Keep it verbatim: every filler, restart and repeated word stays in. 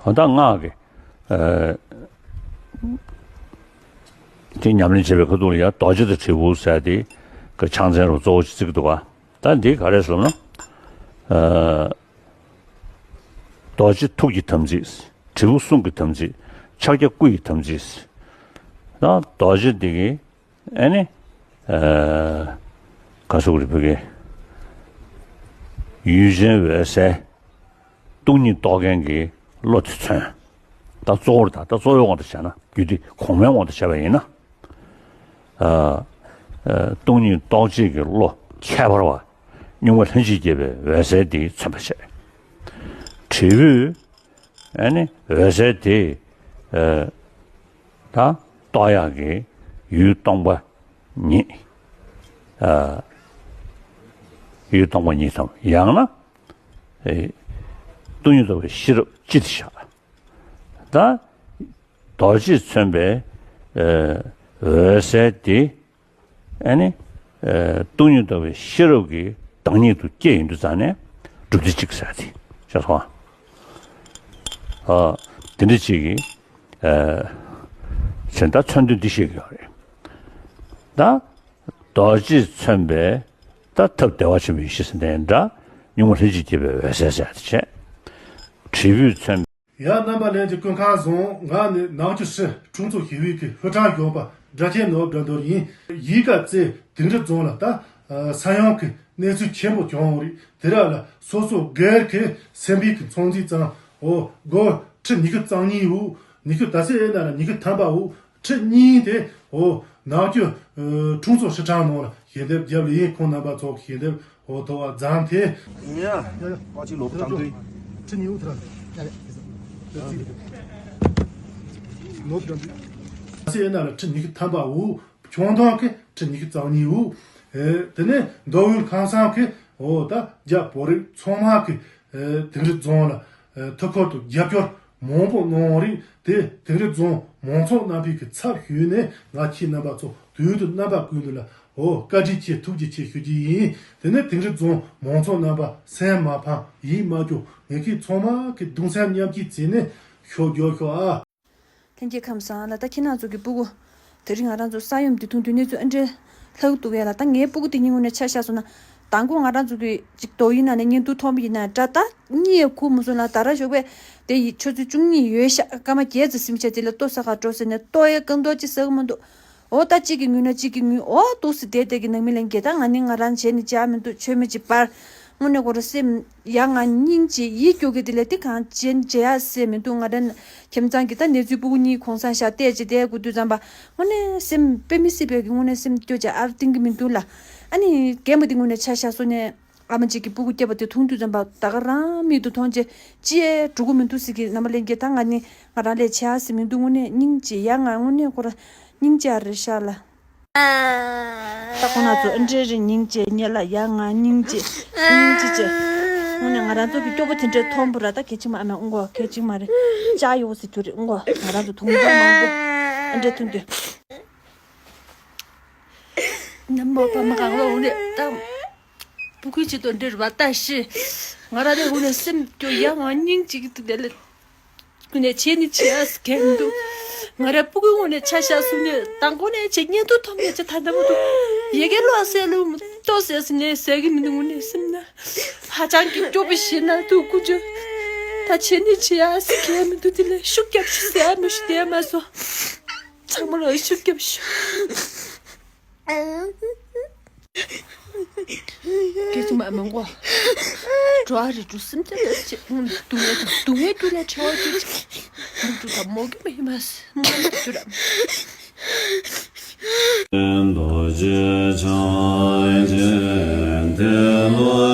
ད་སྔགས་ཀྱི་ཨ་དེ་ཉམས་ལེན་བྱེད་པའི་ཁ་ཐུག་ལ་ཡང་རྡོ་རྗེ་དང་དྲིལ་བུ་ཟེར་དེ་གི་ཕྱག་མཚན་རུ་གཙོ་བོ་ཅིག་བརྩི་གི་འདུག་ག་ད་འདི་ག་རེ་ཟེར་ན། ཨ་རྡོ་རྗེ་ཐུགས་ཀྱི་དམ་ཚིག་དྲིལ་བུ་གསུང་གི་དམ་ཚིག་ཕྱག་རྒྱ་སྐུ་ཡི་དམ་ཚིག་ད་རྡོ་རྗེ་འདི་གི་ཨ་ནི་ཨ་ག་ཟེར་དགོས་རེད། བོད་སྐད། ཡུལ་ཅན་འོད་གསལ་སྟོང་ཉིད་རྟོགས་མཁན་གྱི་བློ་དེ་མཚོན། ད་གཙོ་བོར་ད་ད་གཙོ་བོའི་དབང་དུ་བྱས་ན། རྒྱུད་སྡེ་གོང་མའི་དབང་དུ་བྱས་པ་ཡིན་ན། ཨ་ཨ་སྟོང་ཉིད་རྟོགས་བྱེད་ཀྱི་བློ་ཁྱད་པར་བ་གཉུག་མ་ལྷན་ཅིག་སྐྱེས་པའི་འོད་གསལ་དེ་མཚོན་པར་བྱེད། དྲིལ་བུས་ཨ་ནི་འོད་གསལ་དེ་ཨ་ད་རྟོགས་ཡག་གི་ཡུལ་སྟོང་པ་ཉིད། ཨ་ཡུལ་སྟོང་པ་ཉིད་དམ། ཡང་ན་ཨེ་སྟོང་ཉིད་རྟོགས་པའི་ཤེས་རབ་སྤྱི་དེ་བཞག་ད་རྡོ་རྗེས་མཚོན་པའི་ཨ་འོད་གསལ་དེ་ཨ་ནི་ཨ་སྟོང་ཉིད་རྟོགས་པའི་ཤེས་རབ་ཀྱི་བདག་ཉིད་དུ་སྐྱེས་ཡོང་དུས་ཙང་ནས་སྒྲུབ་བདེ་གཅིག་ཟེར་ཏེ་ཤེས་སོང་། ཨ་དེ་འདྲ་གཅིག་གིས་ཨ་བྱས་ད་མཚོན་དོན་འདི་ཤེས་ཀྱི་ཡོད་རེད། ད་རྡོ་རྗེས་མཚོན་པའི་ད་ཐབས་བདེ་བ་ཆེན་པོའི་ཡེ་ཤེས་ཟེར་ནའི་འདྲ། གཉུག་མ་ལྷན་ཅིག་སྐྱེས་པའི་འོད་གསལ་ཟེར་ཡ་དེ་བྱས། དྲིལ་བུས་མཚོན། ཡ། རྣམ་པ་ལྷན་རྒྱས་སྐུ་ཁམས་བཟང་། ང་ནི་ནག་ཆུ་ཧྲི་ཁྲུང་ཚོ་ཞི་བའི་གི་ཧུ་ཁྲང་གཞོན་པ་སྒྲ་ཆེན་ནོར་བུ་དགྲ་འདུལ་ཡིན། གཞིས་ཀ་རྩེ་དིང་རི་རྫོང་ལ་ད་ས་ཡོམ་གི་གནས་ཚུལ་ཆེན་པོ་བྱུང་བ་རེད། དེ་ར་ལ་སོ་སོ་སྒེར་གི་སེམས་པའི་གི་ཚོང་རྫས་ཙང་འོ་སྒོར་ཁྲི་ཉི་ཤུ་རྩ་གཉིས་འོ་ཉི་ཤུ་ད་སེ་ཨེ་ན་ལ་ཉི་ཤུ་ཐམ་པ་འོ་ཁྲི་གཉིས་དེ་འོ་ནག་ཆུ་ཁྲུང་ཚོ་ཧྲི་ཁྲང་ནང་ལ་ཞལ་འདེབས་བརྒྱབ་ལ་ཡིན། ཁོང་རྣམ་པ་ཚོ་གི་ཞལ་འདེབས་འོ་ཐོབ་པ་བཟང་ཐལ། ཡ་ཡ་ཡ། ཨ་ཅེ་ལོ་ཀྲང་ཏུའི། ཁྲི་ཉི་ཤུ་དེ་ར། ལོ་ཀྲང་ཏུའི། ད་སེ་ཨེ་ན་ལ་ཁྲི་ཉི་ཤུ་ཐམ་པ་འོ། ཁྱོང་ཐང་གི་ཁྲི་ཉི་ཤུ་རྩ་གཉིས་འོ། ཨེ་དེ་ནས་མདོ་དབུས་ཁམས་གསུམ་གི་འོ་ད་རྒྱ་བོད་རིགས་ཚང་མ་གི་ཨེ་དིང་རི་རྫོང་ལ་ཨེ་ཐུགས་ཁུར་དུ་རྒྱབ་སྐྱོར་མང་པོ་གནང་བ་རེད། དེ་དིང་རི་རྫོང་མང་ཚོགས་རྣམ་པའི་གི་ཚབ་ཞུས་ནས་ང་ཁྱེད་རྣམ་པ་ཚོ་དུས་དང་རྣམ་པ་ཀུན་ཏུ་ལ་འོ་བཀའ་དྲིན་ཆེ་ཐུགས་རྗེ་ཆེ་ཞུ་རྒྱུ་ཡིན། དེ་ནས་དིང་རི་རྫོང་མང་ཚོགས་རྣམ་པ་སེམས་མ་ཕམ་ཡིད་མ་སྐྱོ། ངེད་ཀྱི་ཚང་མ་གི་གདུང་སེམས་མཉམ་སྐྱེད་བྱས་ནས་ཤོག་རྒྱོབ་ཤོག་ཨ། ལྷན་རྒྱས་ཁམས་བཟང་། ལ་ད་ཁྱེད་རང་ཚོ་གི་སྤུ་གུ་དེ་རིང་ང་རང་ཚོ་ས་ཡོམ་དེ་མཐོང་དུས་གནས་ཚུལ་ཨ་འདྲ་ལྷག་འདུག་གས། ལ་ད་ངའི་སྤུ་གུ་དེ་གཉིས་ངོས་ནས་ཆ་བཞག་སོང་ན། དང་པོ་ང་རང་ཚོ་གི་ཅིག་དོ་ཡིན་ན་ནས་བརྙན་ཐུང་མཐོང་བ་ཡིན་ན་འདྲ། ད་གཉིད་ཁུག་མ་སོང་ལ། ད་ར་ཞོགས་པས་དེ་ཡི་ཆུ་ཚོད་བཅུ་གཉིས་ཡོལ་ཤག་སྐར་མ་བརྒྱད་ཙམ་ཟིན་བྱས་དེ་ལ་ལྟོ་ཟ་ག་འགྲོ་ཟེར་ནས་ལྟོ་ཡས་རྐང་ལྟོ་ཅིག་ཟ་གི་མི་འདུག་འོ་ད་གཅིག་གི་ངུས་ན་གཅིག་གི་ངུས། འོ་འདུག་སེ་བསྡད་བསྡད་ཀྱི་ནང་མི་ལན་གྱི་ད་ང་ནི་ང་རང་བྱས་ནས་བྱ་མི་འདུག་མཆོད་མེ་ཅིག་སྤར། དངོས་གནས་ཁོ་རང་སེམས་ཡ་ང་སྙིང་རྗེ་ཡིད་སྐྱོ་གི། དེ་ལས་དེ་གང་བྱེད་བྱེད་ཡ་སེམས་མི་འདུག་ང་རང་ཁྱིམ་ཚང་གི་ད་གནས་ཚུལ་སྤུ་གུ་གཉིས་གུང་སེང་བཞག་བལྟས་བྱས་བསྡད་དགོས་དུས་ཙམ་པ་དངོས་གནས་སེམས་དཔེ་མི་སྲིད་པའི་གི་དངོས་གནས་སེམས་སྐྱོ་བྱ་ཨར་གཏིང་གི་མི་འདུག་ལ། ཨ་ནི་རྒན་པོ་དེ་དངོས་གནས་ཆ་བཞག་སོང་ནས་ཨ་མ་གཅིག་གི་སྤུ་གུ་སྐྱེས་པ་དེ་མཐོང་དུས་ཙམ་པ་ད་ག་རང་མིག་ཏུ་མཐོང་རྗེས་ཅི་ཡས་འགྲོ་གི་མི་འདུག་ཟེར་གི་རྣམ་པ་ལྷན་རྒྱས། ད་ང་ནི་ང་རང་ལས་བྱེད་ཡ་སེམས་མི་འདུག་དངོས་གནས་སྙིང་རྗེ་ཡ་ང་དངོས་གནས་ཁོ་རང་སྙིང་རྗེ་ཨ་རེ་ཤག་ལ། ད་ཁོང་རྣམ་ཚོ་ཨ་འདྲའི་རེ་སྙིང་རྗེ་ཉེ་ལ་ཡ་ང་སྙིང་རྗེ་སྙིང་རྗེ་ཅེ། དངོས་གནས་ང་རང་ཚོ་གི་སྐྱོ་པོ་དེ་འདྲའི་མཐོང་བུ་ར་ད་གལ་ཆེ་མ་ཨ་མ་ཨུང་གོ་གལ་ཆེ་མ་རེད། ཅག་ཡོད་སི་ཐུ་རེད་ཨུང་གོ་ང་རང་ཚོ་དུང་ཕྱུར་མང་པོ་ཨ་འདྲའི་ཐོན་དུས། ནམ་མོ་པ་མ་གང་ལོ་འུ་ནས་ད་བུ་ཁུ་ཅི་ཏོ་འདྲེར་བ་ད་ཤི་ང་ར་ནས་འུ་ནས་སེམས་སྐྱོ་ཡ་ང་སྙིང་གཅིག་གི་དུ་དེ་ལས། ཀུན་ནས་བྱས་ནི་བྱས་ཨ་སི་གས་མི་འདུག་ང་རའི་སྤུ་གུའི་ངོས་ནས་ཆ་བཞག་སོང་ནས་དང་པོ་ནས་བྱས་བརྙན་ཐུང་ཐོབ་ནས་བྱས་ད་ལྟ་མ་འདུག་ཡ་གི་ལོག་ཟེར་ལུགས་མི་ཏོ་ཟེར་ཟིན་ནས་ཟེར་གི་མི་འདུག་ངུ་ནས་སེམས་ན་ཧ་ཅང་གི་སྐྱོ་པོ་ཞིག་ན་འདུག་ཀུ་ཅོ། ད་བྱས་ནི་བྱས་ཨ་སི་གས་མི་འདུག་དེ་ལས་ཤུགས་རྒྱབ་ཤིག་ཟེར་ཨ་མི་ཤུགས་བསྡད་མ་སོང་། ཚང་མ་ལ་ཤུགས་རྒྱབ་ཤིག་སྐད་ཅིག་མ་མང་གོ། འགྲོ་ཨ་རི་འགྲོ་སེམས་ཅན་ལ་ཅི་སྡུག་བསྔལ་དང་སྡུག་བསྔལ་རྒྱུ་ལས་ཆེ་བ་རྒྱུ་ཅིག་མི་འགྲོ་དང་མོ་གི་མ་ཡིན་མ་སི་མ་ལ་རྒྱུ་ར། རྡོ་རྗེ་འཆང་ཆེན་ཏེ་ལོ།